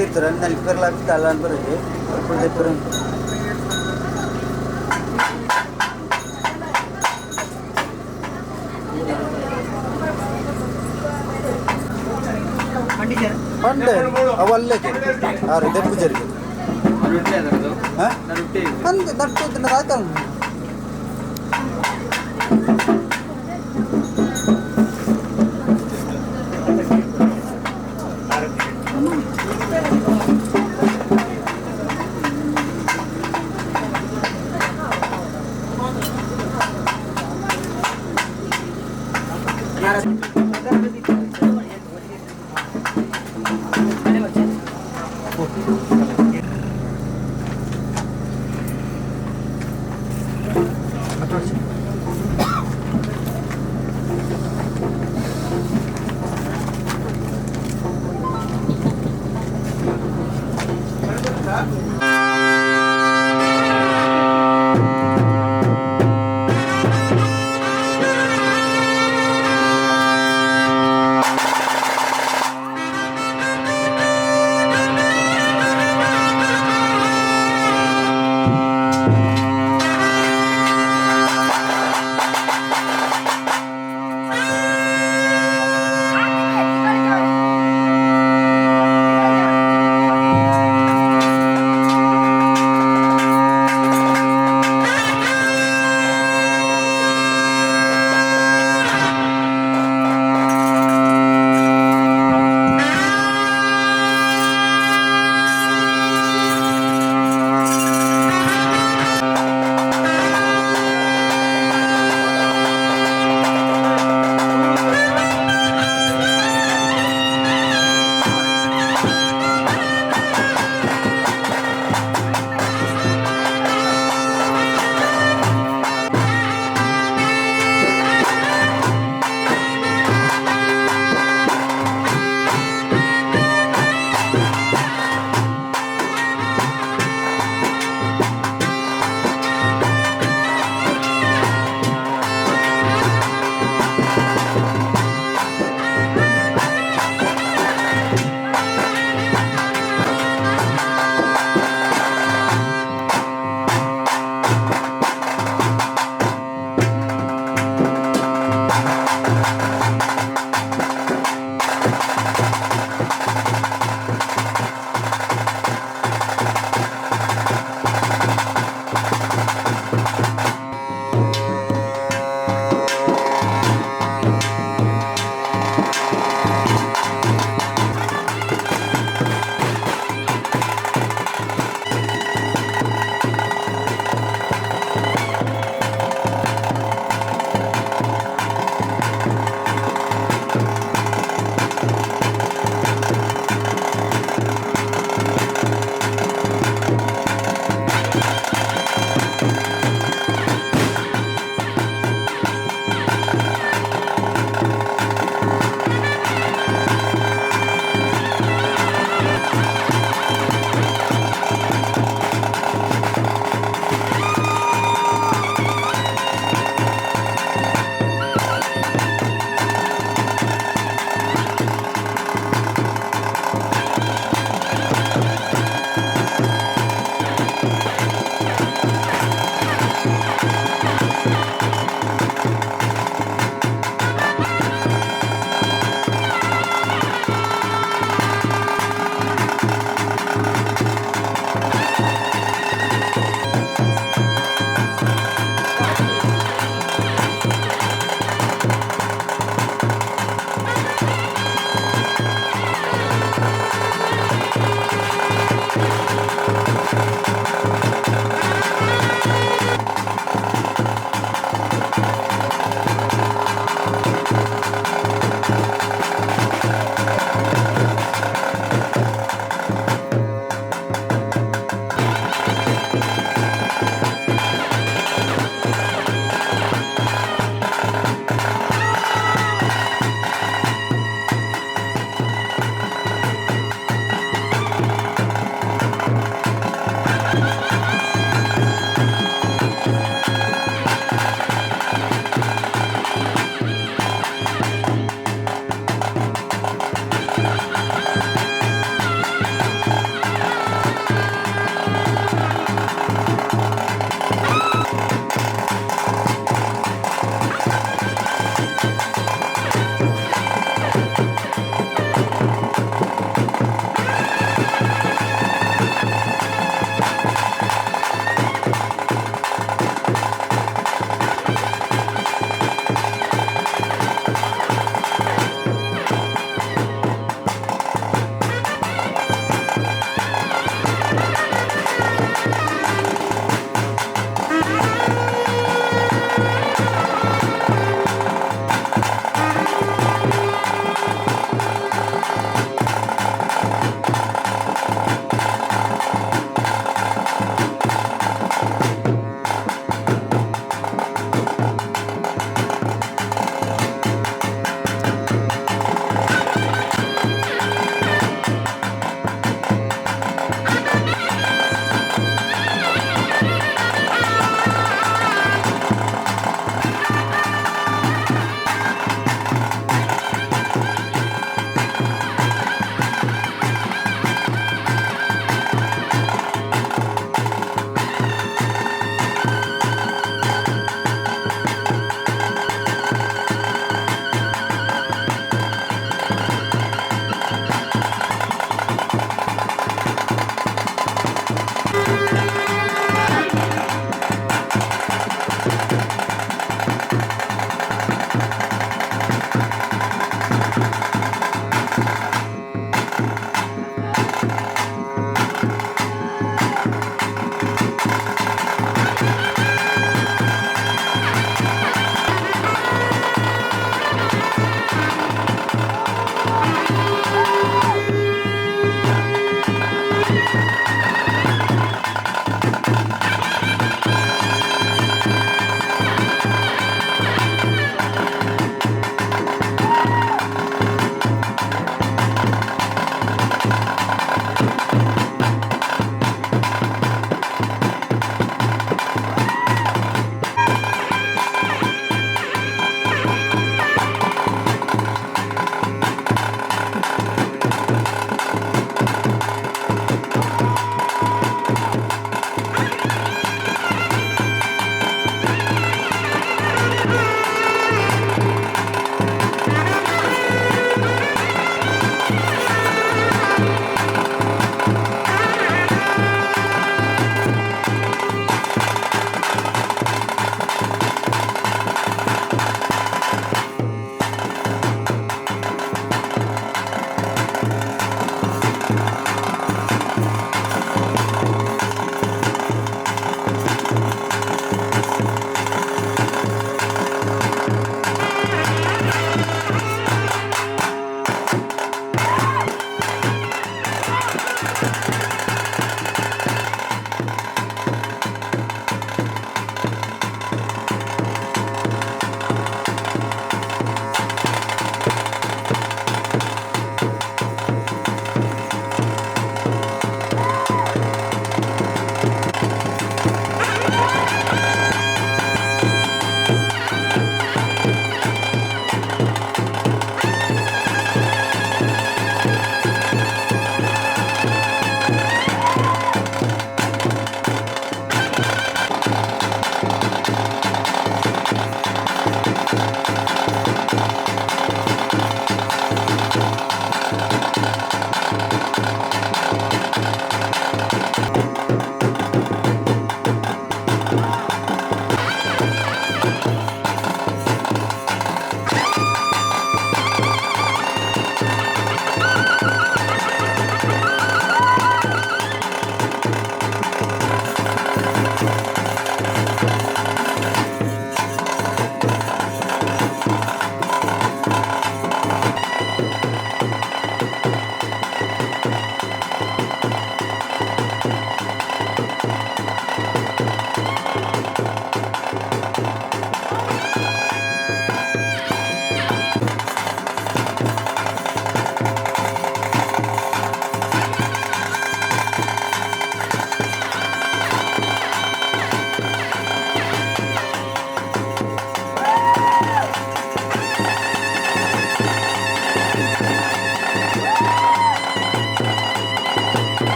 ತೀರ್ತಾರೆ ನಲಿಪೆರ್ಲ ಅಲ್ಲ ಅನ್ಬರಿಗೆ ದೆಪ್ಪರು. ಪಂಡೆ ಅವಲ್ಲಕ್ಕೆ ಆರು ದೆಪ್ಪು ಜರಿಗೆ. ಹಾಂ, ಅಂದು ನಟ್ಟು ಆಯ್ತಲ್ಲ.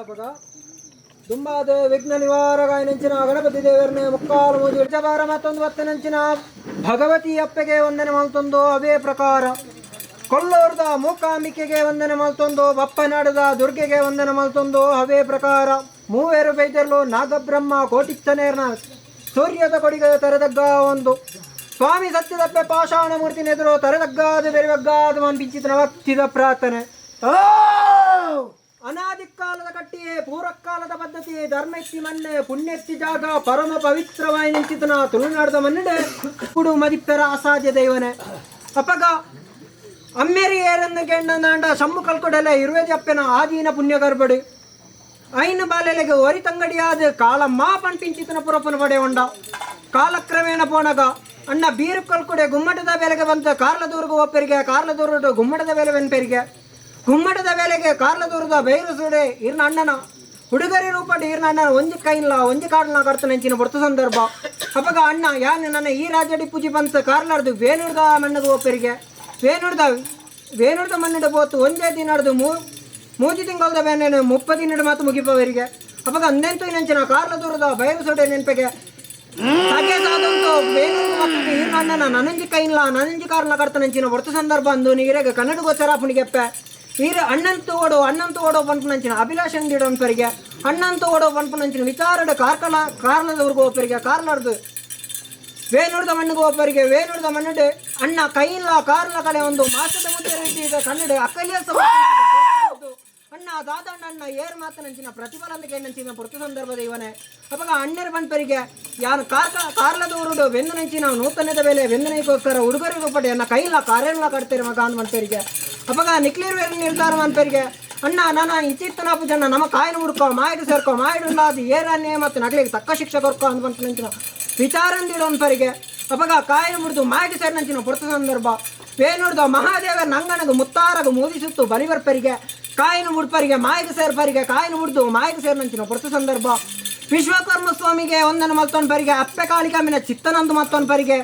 ಅಪಗ ದುಂಬಾದ ವಿಘ್ನ ನಿವಾರಗಾಯನಂಚಿನ ಗಣಪತಿ ದೇವರನೆ ಮುಕ್ಕಾಲು ಮೂಜಿ ಜಬಾರ ಮತ್ತೊಂದು ಬತ್ತನಂಚಿನ ಭಗವತಿ ಅಪ್ಪೆಗೆ ವಂದನೆ ಮಲ್ತೊಂದು ಅವೇ ಪ್ರಕಾರ ಕೊಲ್ಲೂರದ ಮೂಕಾಂಬಿಕೆಗೆ ವಂದನೆ ಮಲ್ತೊಂದು, ಬಪ್ಪನಾಡದ ದುರ್ಗೆಗೆ ವಂದನೆ ಮಲ್ತೊಂದು ಅವೇ ಪ್ರಕಾರ ಮೂವೇರು ಬೈದರ್ಲು ನಾಗಬ್ರಹ್ಮ ಕೋಟಿಚ್ಚನೇರ್ನ ಸೂರ್ಯದ ಕೊಡಿಗೆ ತರದಗ್ಗ ಒಂದು ಸ್ವಾಮಿ ಸತ್ಯದಪ್ಪೆ ಪಾಷಾಣ ಮೂರ್ತಿನೆದುರು ತರದಗ್ಗಾದ ಬೆರವಗ್ಗಾದ ಮನ್ಪಿಂಚಿತನ ಭಕ್ತಿದ ಪ್ರಾರ್ಥನೆ. ಓ! ಅನಾದಿ ಕಾಲದ ಕಟ್ಟಿಯೇ ಪೂರ್ವಕಾಲದ ಪದ್ಧತಿ ಧರ್ಮೆತ್ತಿ ಮನ್ನೆ ಪುಣ್ಯೆತ್ತಿ ಜಾಗ ಪರಮ ಪವಿತ್ರವಾಯಿ ನಿಂಚಿತನ ತುಳುನಾಡದ ಮನ್ನಡೆ ಕುಡು ಮದಿಪ್ಪೆರ ಅಸಾಧ್ಯ ದೈವನೆ. ಅಪಗ ಅಮ್ಮೇರಿ ಏರನ್ನು ಕೆಣ್ಣನಾಂಡ ಶಂಭು ಕಲ್ಕೊಡಲೆ ಇರುವೆ ಜಪ್ಪೆನ ಆದೀನ ಪುಣ್ಯ ಗರ್ಭಡು ಐನು ಬಾಲೆಲೆಗೆ ಒರಿ ತಂಗಡಿಯಾದ ಕಾಲ ಮಾ ಪಂಪಿಂಚಿತನ ಪುರಪನ ಪಡೆ ಉಂಡ. ಕಾಲಕ್ರಮೇಣ ಪೋಣಗ ಅಣ್ಣ ಬೀರು ಕಲ್ಕೊಡೆ ಗುಮ್ಮಟದ ಬೆಲೆಗೆ ಬಂತ ಕಾರ್ಲದೂರ್ಗು ಒಪ್ಪರಿಗೆ, ಕಾರ್ಲದೂರು ಗುಮ್ಮಟದ ಬೆಲೆ ಬೆನ್ಪೆರಿಗೆ, ಗುಮ್ಮಟದ ಬೆಲೆಗೆ ಕಾರ್ಲದೂರದ ಬೈರು ಸುಡೆ ಇರ್ನ ಅಣ್ಣನ ಹುಡುಗರಿ ರೂಪಡು ಇರ್ನ ಅಣ್ಣನ ಒಂಜಿ ಕೈನ್ಲ ಒಂಜಿ ಕಾಡಲ ಕಡ್ತ ನೆಂಚಿನ ಬಡ್ತ ಸಂದರ್ಭ. ಅಪಗ ಅಣ್ಣ ಯಾನ್ ನನ್ನ ಈ ರಾಜಡಿ ಪೂಜೆ ಬಂತ ಕಾರ್ಲಾರ್ದು ವೇಣುರ್ದ ಮಣ್ಣದ ಒಪ್ಪರಿಗೆ, ವೇಣುರ್ದ ವೇಣುರ್ದ ಮಣ್ಣಿಡ ಪೋತು ಒಂಜೇ ದಿನಡ್ದು ಮೂಜಿ ತಿಂಗಳದ ಬೇನೆ 30 ದಿನದ ಮಾತು ಮುಗಿಪವರಿಗೆ. ಅಪಗ ಅಂದೆಂತು ನೆಂಚಿನ ಕಾರ್ಲ ದೂರದ ಬಯಲು ಸುಡೆ ನೆನಪಿಗೆ ಹಾಗೆ ಸಾದಂತು ವೇಣೂರು ಮತ್ತು ಈರ್ನ ಅಣ್ಣನ ನನಂಜಿ ಕೈನ್ಲ ನನಂಜಿ ಕಾರ್ಲ ಕಡ್ತ ನೆಂಚಿನ ಹೊರ್ತು ಸಂದರ್ಭ ಅಂದು ನೀರೆಗೆ ಕನ್ನಡ ಗೋಚರ ಪುಣಿಗೆಪ್ಪೆ ಈರ ಅಣ್ಣಂತು ಓಡೋ ಅಣ್ಣಂತು ಓಡೋ ಪನ್ಪು ನಂಚಿನ ಅಭಿಲಾಷೆ ಪರಿಗೆ ಅಣ್ಣಂತು ಓಡೋ ಪನ್ಪು ನಂಚಿನ ವಿಚಾರಡು ಕಾರ್ಕಳ ಕಾರ್ಲದವ್ರಿಗೂ ಒಪ್ಪರಿಗೆ, ಕಾರ್ಲರ್ದು ವೇಣುರ್ದ ಮಣ್ಣಿಗೆ ಒಬ್ಬರಿಗೆ, ವೇಣುರ್ದ ಮಣ್ಣು ಅಣ್ಣ ಕೈಲ್ಲ ಕಾರ್ಲ ಕಡೆ ಒಂದು ಮಾಸದ ಮುದ್ದೆ ರೀತಿ ಈಗ ಕನ್ನಡ ಅಕ್ಕಲಿಯ ಅಣ್ಣ ದಾದಣ್ಣ ಅಣ್ಣ ಏರ್ ಮಾತನಂಚಿನ ಪ್ರತಿಫಲ ಅಂತ ಕೇಳಿನಂಚಿನ ಪ್ರತಿ ಸಂದರ್ಭದ ಇವನೇ. ಅವಾಗ ಅಣ್ಣರ ಬಂಪರಿಗೆ ಯಾರು ಕಾರ್ಕ ಕಾರ್ಲದೂರುಡು ಬೆಂದನಂಚಿನ ನೂತನದ ಬೆಲೆ ಬೆಂದನೈಗೋಸ್ಕರ ಹುಡುಗರಿಗೂ ಪಡೆ ಅನ್ನ ಕೈಲ್ಲ ಕಾರೆಲ್ಲ ಕಟ್ತೀರಿ ಮಗ ಅಂದ್ ಮಂಪರಿಗೆ. ಅವಾಗ ನಿಕ್ಲಿರ್ ನಿರ್ಧಾರ ಮಂಪರಿಗೆ ಅಣ್ಣ ನಾನು ಇಂಚಿತ್ತನ ಪೂಜಣ್ಣ ನಮ್ಮ ಕಾಯಿನ ಹುಡ್ಕೋ ಮಾಯಿಡು ಸೇರ್ಕೋ ಮಾಯಿಡು ಅದು ಏರನ್ನೇ ಮತ್ತು ನಗಲಿಗೆ ತಕ್ಕ ಶಿಕ್ಷೆ ಕೊರ್ಕೋ ಅಂದ್ ಬಂತ ವಿಚಾರಂದಿಡೋನ್ಪರಿಗೆ. ಅಪಗ ಕಾಯಿನ ಮುರಿದು ಮಾಯಿಗೆ ಸೇರಿನಂಚಿನ ಪುರತ ಸಂದರ್ಭ ವೇನುಡ್ದ ಮಹಾದೇವ ನಂಗನಗು ಮುತ್ತಾರಗು ಮೋದಿಸುತ್ತು ಬಲಿಬರ್ಪರಿಗೆ ಕಾಯಿನ ಮುಡ್ಪರಿಗೆ ಮಾಯಿಗೆ ಸೇರ್ಪರಿಗೆ ಕಾಯಿನ ಮುಡ್ದು ಮಾಯಿಗೆ ಸೇರಿನಂಚಿನ ಪುರತ ಸಂದರ್ಭ ವಿಶ್ವಕರ್ಮ ಸ್ವಾಮಿಗೆ ಒಂದನ ಮಲ್ತೊನ್ ಪರಿಗೆ ಅಪ್ಪೆ ಕಾಳಿಕಾಮಿನ ಚಿತ್ತನಂದು ಮತ್ತೊನ್ ಪರಿಗೆ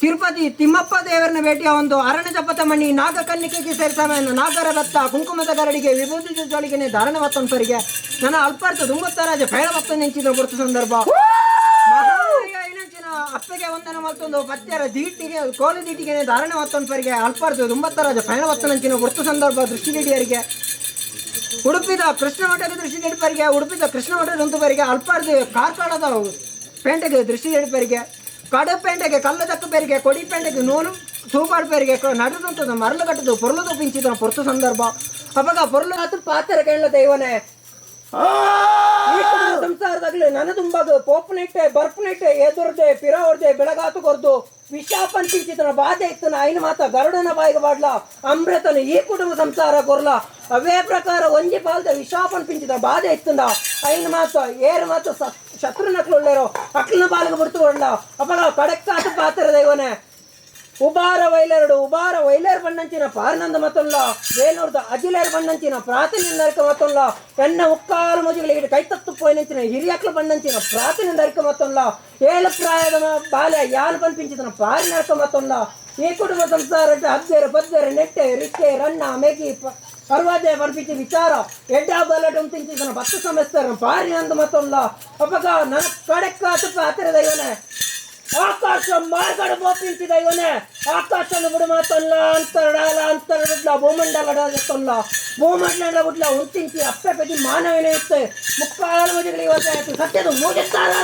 ತಿರುಪತಿ ತಿಮ್ಮಪ್ಪ ದೇವರನ್ನ ಭೇಟಿಯ ಒಂದು ಅರಣ್ಯ ಜಪತ ಮಣಿ ನಾಗಕನ್ನಿಕೆಗೆ ಸೇರಿಸಮನ್ನು ನಾಗರ ಬೆತ್ತ ಕುಂಕುಮದ ಗರಡಿಗೆ ವಿಭೂತಿ ಜೋಳಿಗೆನೆ ಧಾರಣ ಮತ್ತೊಂದು ನನ್ನ ಅಲ್ಪಾರ್ಥ ದುಂಬತ್ತರಾಜ ಪೇಳ ಭಕ್ತ ನೆಂಚಿದ ಗುರುತು ಸಂದರ್ಭ ಮಹಾಯ ಅಪ್ಪಗೆ ಒಂದನ ಮತ್ತೊಂದು ಪತ್ಯರ ದೀಟಿಗೆ ಕೋಲು ದೀಟಿಗೆ ಧಾರಣೆ ಮತ್ತೊಂದು ಪರಿಗೆ ಅಲ್ಪಾರ್ಥ ದುಂಬತ್ತರಾಜ ಪಯಣ ನಂಚಿನ ಗುರುತು ಸಂದರ್ಭ ದೃಷ್ಟಿ ನೀಡಿಯರಿಗೆ ಉಡುಪಿದ ಕೃಷ್ಣ ಮಠದ ದೃಷ್ಟಿ ನೀಡಿಪರಿಗೆ ಉಡುಪಿದ ಕೃಷ್ಣ ಮಠದ ಪರಿಗೆ ಅಲ್ಪಾರ್ದು ಕಾರ್ಕಳದ ಪೇಂಟೆಗೆ ದೃಷ್ಟಿ ನೀಡಿಪರಿಗೆ ಕಡು ಪೇಂಟೆಗೆ ಕಲ್ಲು ದಕ್ಕ ಪೇರಿಗೆ ಕೊಡಿ ಪೇಂಟೆಗೆ ನೂಲು ಸೂಪಾಡು ಪೇರಿಗೆ ನಡುದಂತದ ಮರಳು ಕಟ್ಟದು ಪೊರ್ಲು ಪಿಂಚಿದ ಪೊರ್ತು ಸಂದರ್ಭ ಅವಾಗ ಪೊರ್ಲು ಆತು ಪಾತ್ರ ಕೇಳಲ ದೈವನೇ ಈ ಕುಟುಂಬ ಸಂಸಾರದಾಗಲಿ ನನ್ನ ತುಂಬಾಗ ಪೋಪನಿಟ್ಟೆ ಬರ್ಪನಿಟ್ಟೆ ಎದುರ್ದೆ ಪಿರ ಹೊರ್ದೆ ಬೆಳಗಾತು ಕೊರ್ದು ವಿಷಾಪನ್ ಪಿಂಚಿತನ ಬಾಧೆ ಇತ್ತನ ಐನ ಮಾತ ಗರುಡನ ಬಾಯಿಗೆ ಬಾಡ್ಲ ಅಮೃತನ ಈ ಕುಟುಂಬ ಸಂಸಾರ ಕೊರ್ಲ ಅವೇ ಪ್ರಕಾರ ಒಂಜಿ ಪಾಲ್ದ ವಿಷಾಪನ್ ಪಿಂಚಿತನ ಬಾಧೆ ಇತ್ತಂದ ಐನ ಮಾತ ಏರು ಮಾತ ಶತ್ರು ನಕ್ಲು ಅಕ್ಲನ ಬಾಲಿಗೆ ಬಿಡ್ತು ಕೊಡ್ಲ ಅಪಗ ಕಡಕ್ಕಾತು ಪಾತ್ರ ದೈವನೇ ಉಬಾರ ವೈಲರುಡು ಉಬಾರ ವೈಲರ್ ಬಣ್ಣಂಚಿನ ಪಾರ್ನಂದ ಮತ್ತೊಲ್ಲ ವೇಲೂರ್ದ ಅಜಿಲೇರ್ ಬಣ್ಣಂಚಿನ ಪ್ರಾರ್ಥನೆಂದರ್ಕ ಮತ್ತೊಲ್ಲ ಎನ್ನ ಉಕ್ಕಾಲು ಮುಜುಗಳಿಗೆ ಕೈತತ್ತು ಪೋಯಿನಂಚಿನ ಹಿರಿಯಕ್ಲ ಬಣ್ಣಂಚಿನ ಪ್ರಾರ್ಥನೆಂದರ್ಕ ಮತ್ತೊಲ್ಲ ಏಳು ಪ್ರಾಯದ ಬಾಲ್ಯ ಯಾನು ಪಂಪಿಂಚಿನ ಪಾರಿನರ್ಕ ಮತ್ತೊಲ್ಲ ಈ ಕುಟುಂಬ ಸಂಸಾರ ಹದ್ದೇರು ಪದ್ದೇರು ನೆಟ್ಟೆ ರಿಟ್ಟೆ ರಣ್ಣ ಮೇಗಿ ಪರ್ವಾದೆ ಪರ್ಪಿಂಚಿ ವಿಚಾರ ಎಡ್ಡ ಬಲಟ ಉಂತಿಂಚಿನ ಭಕ್ತ ಸಮಸ್ತರ ಪಾರಿನಂದ ಮತ್ತೊಲ್ಲ ಅಪಗ ನನ್ನ ಕಡೆಕ್ಕಾತು ಪಾತ್ರ ದೈವನೇ ಆಕಾಶ ಮಾರ್ಗಡ ಬೋಪಿಂಚಿದ ಇವನೇ ಆಕಾಶನ ಬಿಡು ಮಾತಲ್ಲ ಅಂತರಡಾಲ ಅಂತರ ಬಿಡ್ಲ ಭೂಮಂಡಲ ತೊಲ್ಲ ಭೂಮಂಡಲ ಬಿಡ್ಲ ಉಂತಿಂಚಿ ಅಪ್ಪೆ ಪೆದಿ ಮಾನವನೇ ಇತ್ತು ಮುಕ್ಕಾಲು ಮಜುಗಳು ಇವತ್ತಾಯ್ತು ಸತ್ಯದ ಮೂಗಿತ್ತಾರ.